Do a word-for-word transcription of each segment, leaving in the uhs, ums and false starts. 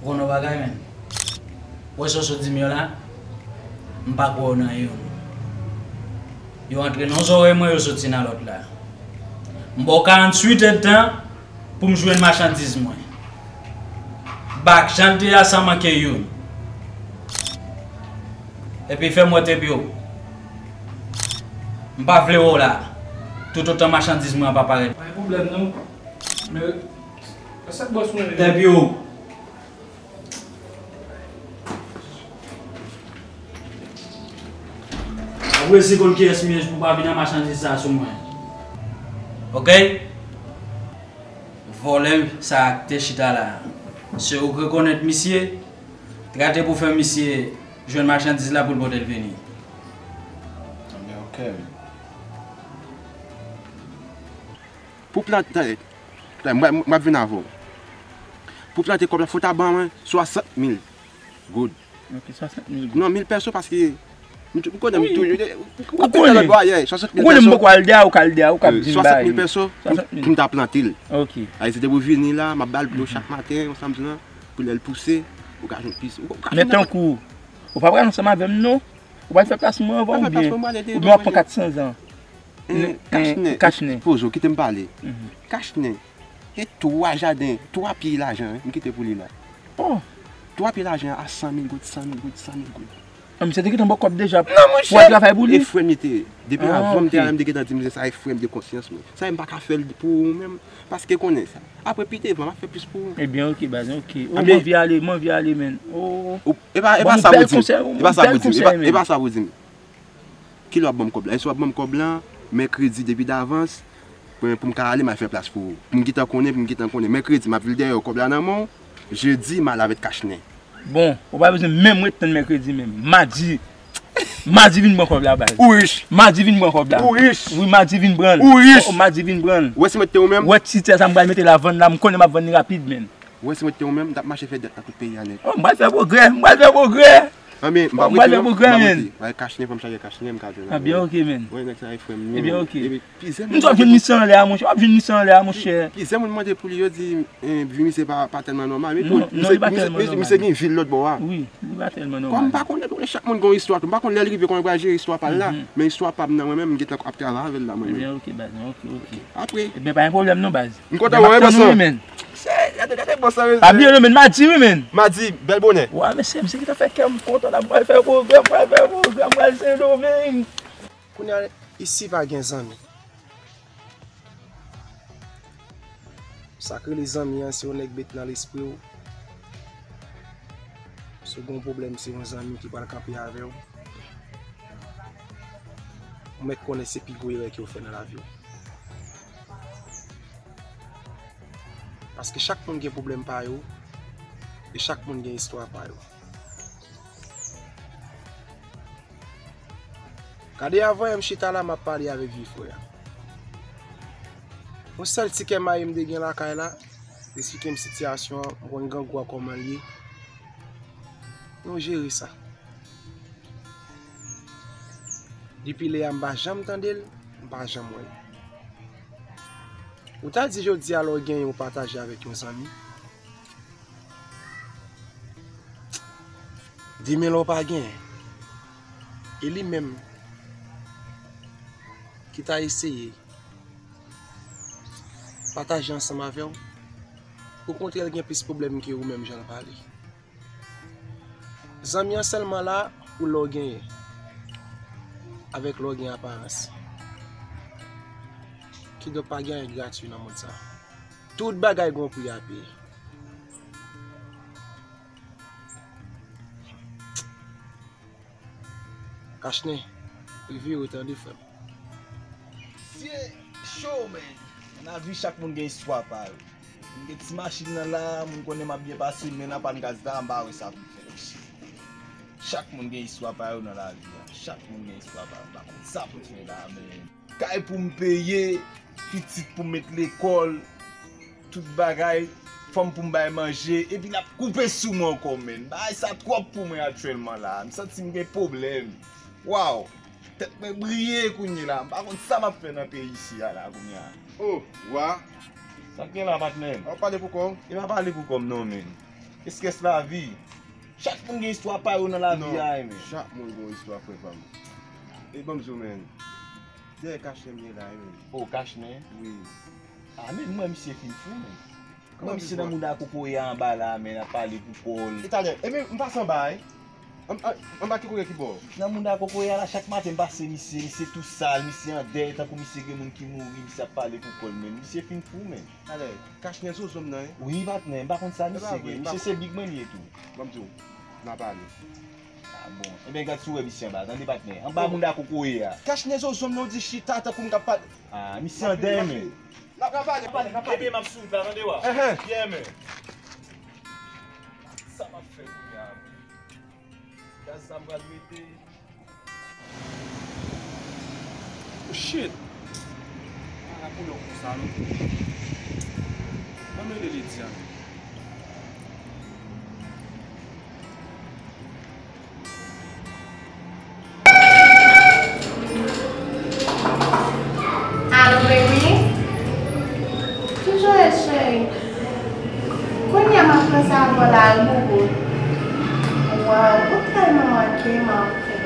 Ou konn yon bagay, menn? Ou wè sa w sot di m yo la? M pa kwè w nan youn. Yo antre nan zòrèy mwen, yo soti nan lòt la. M ba w karanntuit èdtan pou m jwenn machandiz mwen. Bak jan l te a san manke youn. Epi fè m wè Tepyo. M pa vle wè w la. Toutotan machandiz mwen an pa parèt. Pa gen pwoblèm non. Men, sa k bòs mwen menm? Tepyo. Ap resi konn kiyès m ye pou pa vin ak machandiz sa sou mwen. Oke? Vòlè sa a k te chita la a. Se ou k rekonèt misye, trate pou fè misye jwenn machandiz la pou l pote l vini. Ebyen, oke. Pou plante, tande, tande, mwen, mwen ap vin avè w. Pou plante kòb la, fò w ta ban mwen swasant mil goud. Ok, swasant mil goud. Non, mil pèso, paske m, m konnen m tou, ou ap fè lòt bò ayè, swasant mil pèso. Ou konnen m poko al dèyè, ou k al dèyè, ou k ap di m swasant mil pèso pou, pou m ta plante l. Ok. Ayiti, depi w vini la, m ap ba l dlo chak maten, ou sa m di lan, pou lè l pouse, ou ka jwenn plis. Ou ka jwenn. Men tankou, ou pa pral ansanm avè m non. Ou pral fè plas mwen anvan oubyen, oubyen w ap pran kat san zan? Kachnen, kachnen. Pozo, kite m pale. Kachnen. E twa jaden, twa pye lajan wi, m kite pou li la. Oh! Twa pye lajan a san mil goud, san mil goud, san mil goud. Ah, misye te gentan ba w kòb deja pou w al travay pou li? E frè m li te ye. Depi avan m te ale, m te gentan di misye sa, e frè m de konsyans mwen. Sa, m pa ka fè l pou ou menm, paske konnen sa. Apre, pi devan, m ap fè plis pou ou. Ebyen, ok, baz, ok. Oh, m anvi ale, m anvi ale, menn. Oh. E pa, e pa sa pou di m. E pa sa pou di m. E pa, e pa sa pou di m. Kilè w ap ban m kòb la? Èske w ap ban m kòb la mèkredi depi davans, pou, pou m ka ale, m al fè plas pou ou? Pou m gentan konnen, pou m gentan konnen. Mèkredi, m ap vin dèyè w, kòb la nan men w. Jedi, m al avèk kachnen. Bon, ou pa bezwen menm ret tann mèkredi menm. Madi. Madi vin pran kòb la, baz. Ou rich. Madi vin pran kòb la. Ou rich. Wi, madi vin pran l. Ou rich. Oh, madi vin pran l. Ou wè si mwen te ou menm? Ou wè ti tè sa m pral mete la vann la, m konnen m ap vann li rapid, menn. Ou wè si mwen te ou menm, m t ap mache fè dèt nan tout peyi a nèt. Oh, m pral fè pwogrè, m pral fè pwogrè. Anben, m pa prete non, m pa prete. M pral fè pwogrè, menn. Mwen kachnen, fò m chaje kachnen, m ka jwenn avè l. Ebyen, ok, menn. Wè, nèg sa e frè m li. Ebyen, ok. Epi, plizyè moun. M di w ap jwenn misye anlè a, monchè, w ap jwenn misye anlè a, monchè. Plizyè moun mande pou li, yo di, eh, vi misye pa, pa tèlman nòmal. Men misye, misye gen vil lòt bò a. Wi, li pa tèlman nòmal. Kòm m pa konnen, konnen chak moun gen yon istwa tou. M pa konn lè l rive, kòman l pral jere istwa pa l la. Men istwa pa m nan mwen menm, m gentan ap travay avè l la, mwen menm. Ebyen, ok, baz, ok, ok. Apre. Ebyen, pa gen pwoblèm non, baz. M kontan wè w, wi, bòs lan. Se, gade, gade bòs lan, mesye. Pa bliye non, menn, madi, wi, menn. Madi, bèl bonè. Wa, mesye, misye gentan fè kè m kontan la, m pral fè pwogrè, m pral fè pwogrè, m pral Sendomeng. Kounye a, isi pa gen zanmi. Sa k rele zanmi an, se yon nèg met nan lespri w. Si w gen yon pwoblèm, se yon zanmi ki pral kanpe avè w. Ou mèt konnen se pi gwo erè ke w fè nan lavi w. Paske chak moun gen pwoblèm pa yo, e chak moun gen istwa pa yo. Gade, avan yè m chita la, m ap pale avèk vye frè a. Yon sèl ti kè mayi m te gen lakay la, li esplike m sitiyasyon an, m konn grangou a kòman l ye. Nou jere sa. Depi lè a m pa janm tande l, m pa janm wè l. Ou ta di jodi a lè w genyen ou pataje avèk yon zanmi. Demen lè w pa genyen. E li menm ki ta eseye pataje ansanm avè w, okontrè l gen plis pwoblèm ke ou menm jan l pale. Zanmi an sèlman la pou lè w genyen, avèk lè w gen aparans. Kidonk pa gen anyen gratui nan mond sa. Tout bagay gen yon pri a peye. Kachnen, reveye w tande frè m. Se cho, men. Nan lavi, chak moun gen istwa pa yo. Moun gen ti machin nan la, moun konnen m ap byen pase, men nan pàn gaz la, m pa wè sa pou m fè. Chak moun gen istwa pa yo nan lavi a. Chak moun gen istwa pa yo. M pa konn sa pou m fè la, men. Kay pou m peye, pitit pou m met lekòl, tout bagay, fanm pou m bay manje, epi l ap koupe sou mwen ankò, menn. Bagay sa twòp pou mwen aktyèlman la. M santi m gen pwoblèm. Waw! Tèt mwen briye kounye la. M pa konn sa m ap fè nan peyi isi a la kounye a. Oh, wa! Sa k gen la, patnè m? W ap pale pou kò w? E pa pale pou kò m non, menn. Estrès lavi. Chak moun gen istwa pa yo nan lavi a, men. Chak moun gen yon istwa, frè pa m. E ban m di w, men. Dèyè kachnen m ye la, men. O, kachnen? Wi. A, men mwen, misye fin fou, men. Kòman misye nan mouda kokoye a anba la, men, ap pale pou kò l. E talè, e men, m pase anba, wi. An, an, anba ki kokoye ki bò? Nan mouda kokoye a la, chak maten m pase misye, misye tou sal, misye an dèy, tankou misye gen moun ki mouri, misye ap pale pou kò l, men. Misye fin fou, men. Talè, kachnen zozo m nan, wi. Wi, patnè, m pa konn sa misye gen. Misye se big man li ye tou. Ban m di w, n a pale. A bon. Ebyen, gad si w wè misye anba, tande patnè. Anba mouda kokoye a. Kachnen zozo m nan, w di chita, tankou m k ap pale. A, misye an dèy, men. N ap pale, pale, n ap pale. Ebyen, m ap sou wout la, tande wa. Enhen. Yeah, men. Sa m ap fè kounye a, men. Gaz sa m pral mete. Oh, shit! Ala koulè w konsa, non? Ban m rele Lydia. Alo, baby. Toujou ret, cheri. Kounye a m ap panse avè w la, wi, bouboun. Waw, ou tèlman manke m, anfen.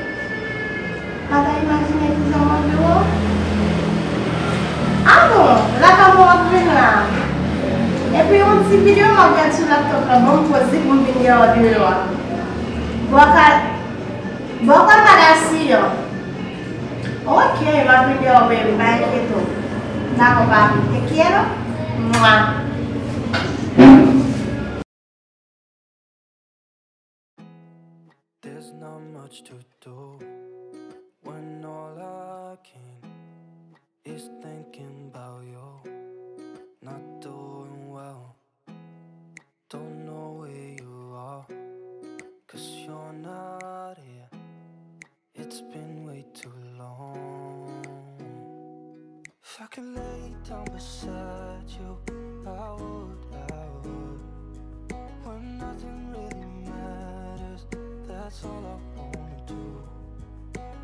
Pa ta imajine kijan m manke w. A bon, lakay mwen w ap vin la. Epi yon ti videyo m ap gad sou laptop la, ban m poze pou m vin gen w deyò a. Bò ka, bò ka Madasiyon. Ok, m ap vin deyò, baby, pa enkyete w. Dakò, papi. Te quiero. Mwah. There's not much to do when all I can is thinking about you. Not doing well, don't know where you are, 'cause you're not here. It's been way too long. If I could lay down beside you, I would, I would. When nothing really matters, that's all I wanna do.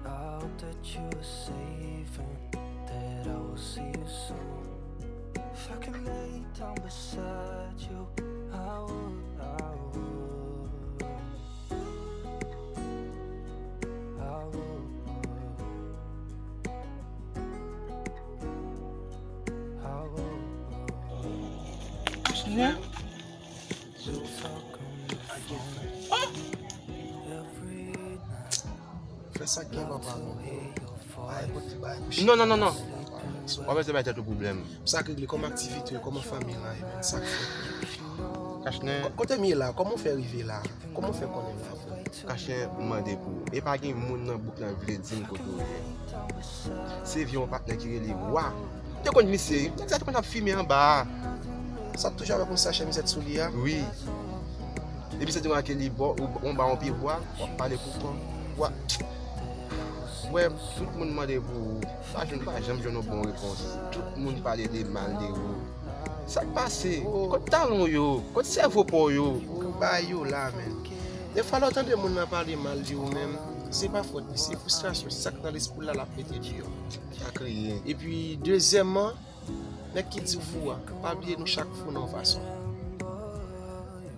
I hope that you are safe and that I will see you soon. If I could lay down beside you, I would, I would. Fè sa k gen papa, non. Bay kote, bay kouche. Non, non, non, non. W ap ese bay tèt ou pwoblèm. Sa k regle, kòman aktivite yo, kòman fanmi lan ye, men, sa k fèt? Kachnen. Kote m ye la? Kòman w fè rive la? Kòman w fè konnen la, frè? Kachnen, m mande pou ou. E pa gen moun nan bouk lan vle di m kote w ye. Se vye yon patnè ki rele Wa. M te konn misye, wi. Nèg sa te konn ap fimen anba a. Sa t toujou avèk yon sachè mizèt sou li a? Wi. Epi se te remake li bò, ou, ou anba yon pye bwa, w ap pale pou kò. Wa. Wè, tout moun mande pou ou. Pa jwenn, pa janm jwenn yon bon repons. Tout moun pale de mal de ou. Sa k pase? Kot talan w yo? Kot sèvo pa w yo? Ou bay yo la, men. Defwa, lè w tande moun nan pale mal de ou menm, se pa fòt li, se fristrasyon, se sa k nan lespri l la, l ap mete deyò. Sa kriye. Epi, dezyèmman, nèg ki di w fou a, pa bliye nou chak fou nan yon fason.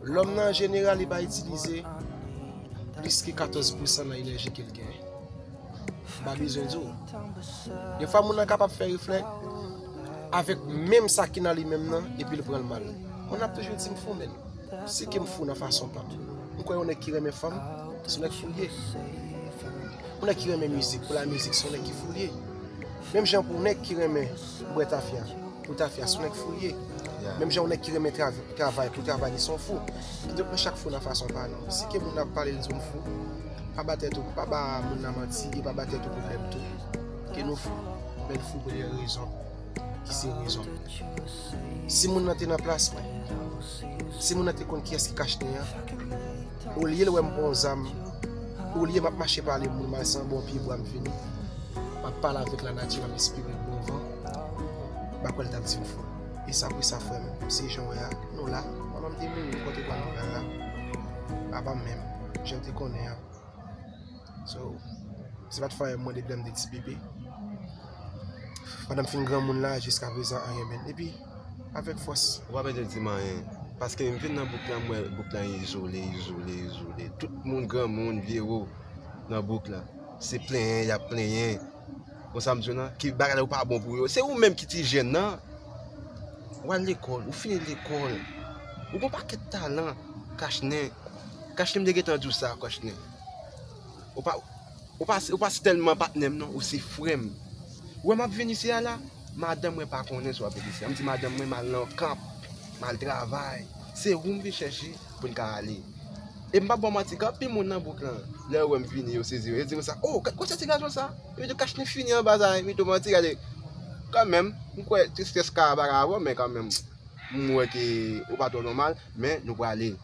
Lòm nan, an jeneral, li pa itilize plis ke katòz pousan nan enèji ke l genyen. M pa bezwen di w. Defwa, moun nan kapab fè reflè avèk menm sa ki nan li menm nan, epi l pran l mal. Moun nan ap toujou di m fou, men. Si ke m fou nan fason pa m. M kwè yon nèg ki renmen fanm, se yon nèg fou l ye. Yon nèg ki renmen mizik, pou la mizik, se yon nèg ki fou l ye. Menm jan pou yon nèg ki renmen bwè tafya, pou tafya, se yon nèg fou l ye. Menm jan yon nèg ki renmen trav-, travay, pou travay, li se yon fou. Kidonk, nou chak fou nan fason pa nou. Si ke moun nan ap pale l di w m fou, pa ba tèt ou, pa ba moun nan manti, e pa ba tèt ou pwoblèm tou. Ke nou fou, men n fou pou de rezon ki se rezon. Si moun nan te nan plas mwen, si moun nan te konn kiyès ki kachnen an, olye l wè m pran yon zam, olye m ap mache pale moun mal san bon pye bwa m vini, m ap pale avèk lanati, m ap espere l bon van, m pa kwè l t ap di m fou. E sa pou sa, frè m, se jan w wè a, nou la, manman m te mouri, m konte pran nouvèl la, papa m menm, jan w te konnen an. So, se pa t fè anyen m mande blèm de ti bebe. Pandan m fin granmoun la, jiskaprezan, anyen, men. Epi, avèk fòs. Ou pa bezwen di m anyen. Paske m vin nan bouk la, m wè bouk la izole, izole, izole. Tout moun, granmoun, vye wo, nan bouk la. Se plenyen, y ap plenyen. Konsa m di w nan, ki bagay la yo pa bon pou yo. Se ou menm ki ti jèn nan. W al lekòl, ou fini lekòl. Ou gon pakèt talan, Kachnen. Kachnen, m te gentan di w sa, Kachnen. Ou pa, ou pa, ou pa tèlman patnè m, non, ou se frè m. Ou wè m ap vin isi a la, madanm mwen pa konnen si w ap vin isi a. M di madanm mwen m al nan kanp, m al travay. Se ou m vin chèche pou n ka ale. E m p ap ba w manti, gen anpil moun nan bouk lan, lè yo wè m vini, yo sezi, yo di konsa, "Oh, gad, kote ti gason sa?" Yo di, "Kachnen fini anba sa, Mito manti, gade." Kanmenm, m kwè tristès ka bagay avè w, men kanmenm, m wè ke ou pa twò nòmal, men nou prale.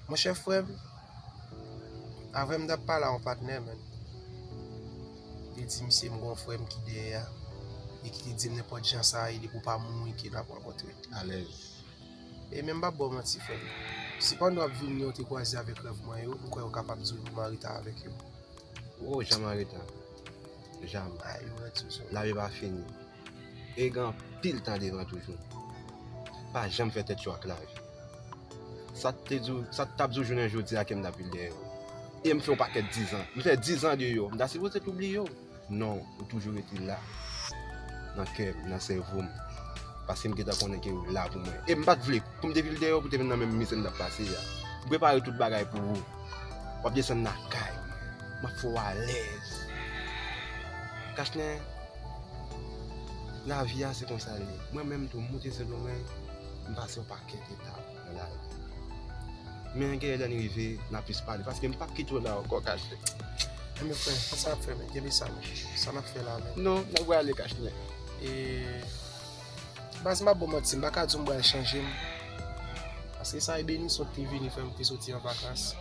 Monchè frè m, avè m t ap pale a yon patnè, man. Li di m se m gon frè m ki dèyè a, e ki te di m nenpòt jan sa ye, depi w pa mouri ke n ap rankontre. Alèz. E men m p ap ba w manti, frè m. Si pandan w ap vini yo te kwaze avèk rèv mwen yo, m kwè w kapab di w m anreta avèk yo. Ou janm anreta. Janm. Ay, ou rèd sou sa. Lavi pa fini. E gen anpil tan devan toujou. Pa janm fè tèt cho ak lavi. Sa t te di w, sa t ap di w jounen jodi a ke m t ap vin dèyè w. E m fè yon pakèt dizan. M fè dizan deyò. M ta sipoze t oubliye w. Non, ou toujou rete la. Nan kè m, nan sèvo m. Paske m gentan konnen ke ou la pou mwen. E m pa t vle, pou m te vin dèyè w, pou te vin nan menm mizè m t ap pase a. M prepare tout bagay pou ou. W ap desann lakay mwen. M ap fè w alèz. Kachnen, lavi a se konsa l ye. Mwen menm tou, m moute Sendomeng, m pase yon pakèt etap nan lavi. Men gen lè n rive, n a plis pale, paske m p ap kite w la ankò, Kachnen. Enben frè, sa n ap fè, men, kenbe sa, men. Sa n ap fè la, men. Non, n ap prale, Kachnen. E, baz, m ap ba w manti, m pa ka di w m pral chanje, m. Paske sa e Benison ki te vini fè m te soti an vakans.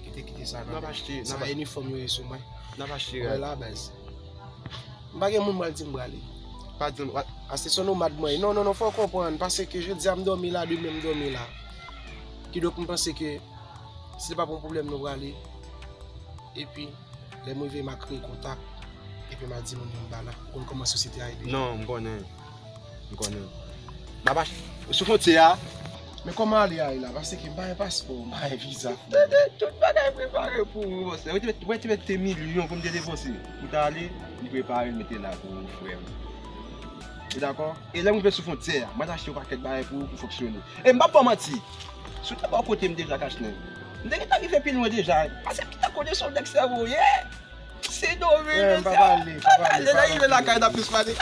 Ki te kite sa nan men m. N ap achte, n ap sa a- inifòm yo ye sou mwen. N ap achte rad. Wè la, baz. M pa gen moun m pral di m prale. Pa di m, pa- Ase se nomad mwen ye. Non, non, non, fò w konprann. Paske jodi a m dòmi la, demen m dòmi la. Kidonk m panse ke se pa pou yon pwoblèm nou prale. Epi, lè m rive, m a kreye kontak. Epi m a di moun yo m pa la. Ou konn kòman sosyete a ye deja. Non, m konnen. M konnen. M ap achte sou fwontyè a. Men kòman ale a ye la? Paske m pa gen paspò, m pa gen viza. Tande, tout bagay prepare pou ou, monchè. Mwen te mete, mwen te mete milyon pou m te depanse. Pou ta ale, m prepare l mete la pou ou, frè m. Ou dakò? E lè m rive sou fwontyè a, mwen ta achte yon pakèt bagay pou ou pou fonksyone. E m p ap ba w manti. Si w te bò kote m deja, Kachnen, m te gentan rive pi lwen deja. Paske m gentan konnen se yon nèg sèvo w ye. Se domine, yeah, m pa pale, pa pale, lè n rive lakay, n ap plis pale.